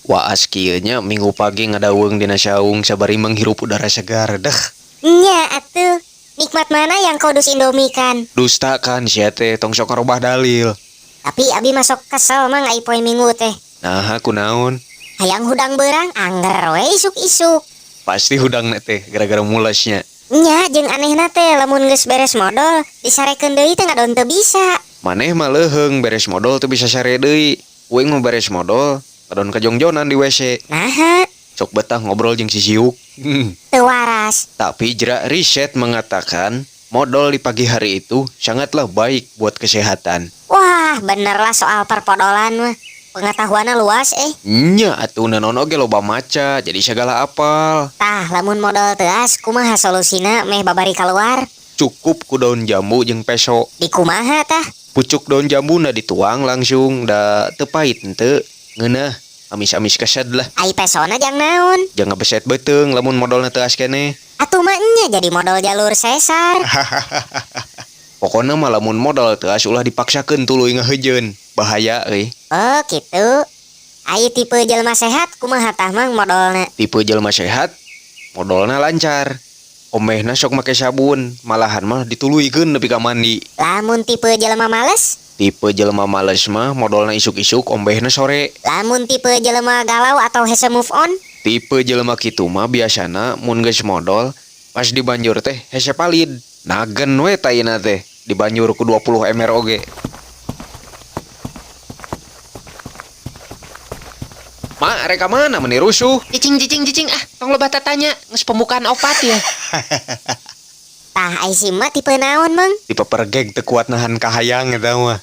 Waas kieu nya Minggu pagi ngadaweung dina saung sabari menghirup udara segar deh. Nya atuh, nikmat mana yang kau dus indomikan? Dusta kan sia teh, tong sok ngarobah dalil. Tapi abi mah sok kesel, Mang, ai poe Minggu teh. Naha, kunaon? Hayang hudang beurang angger we isuk-isuk. Pasti hudang teh gara-gara mulasnya. Nya, jeung anehna teh lamun geus beres modol disarekeun deui teh ngadon teu bisa. Maneh mah leuheung beres modol teu bisa sare deui. Uing mah beres modol ngadon kajongjonan di WC. Naha? Sok betah ngobrol jeung si siuk. Teu waras. Tapi jera riset mengatakan modol di pagi hari itu sangatlah baik buat kesehatan. Wah, bener lah soal perpodolan mah. Pengetahuannya luas eh. Nya atuh, naon oge loba maca, jadi segala apal. Tah, lamun modol teuas kumaha solusina meh babari keluar? Cukup ku daun jambu jeung peso. Dikumaha tah? Pucuk daun jambuna dituang langsung, da teu pahit henteu. Ngeunah, amis-amis kesed lah. Ai pesona jang naon? Jang ngabeset beuteung lamun modolna teuas keneh. Atuh mah nya jadi modol jalur sesar. Pokona mah lamun modol teuas ulah dipaksakeun tuluy ngaheujeun. Bahaya euy. Oh, gitu. Ai tipe jelema sehat kumaha tah, Mang, modolna? Tipe jelema sehat modolna lancar. Ombehna sok make sabun, malahan mah dituluykeun nepi ka mandi. Lamun tipe jelema males? Tipe jelema males mah modolna isuk-isuk, ombehna sore. Lamun tipe jelema galau atau hese move on? Tipe jelema kitu mah biasana mun geus modol pas dibanjur teh hese palid. Nagen we taina teh dibanjur ku 20 ember oge. Mak, rek ka mana meni rusuh? Cicing, cicing, cicing, ah, tong loba tatanya, geus pembukaan opat ya. Tah, ai si emak tipe naon, Mang? Tipe pergeg teu kuat nahan kahayang eta mah.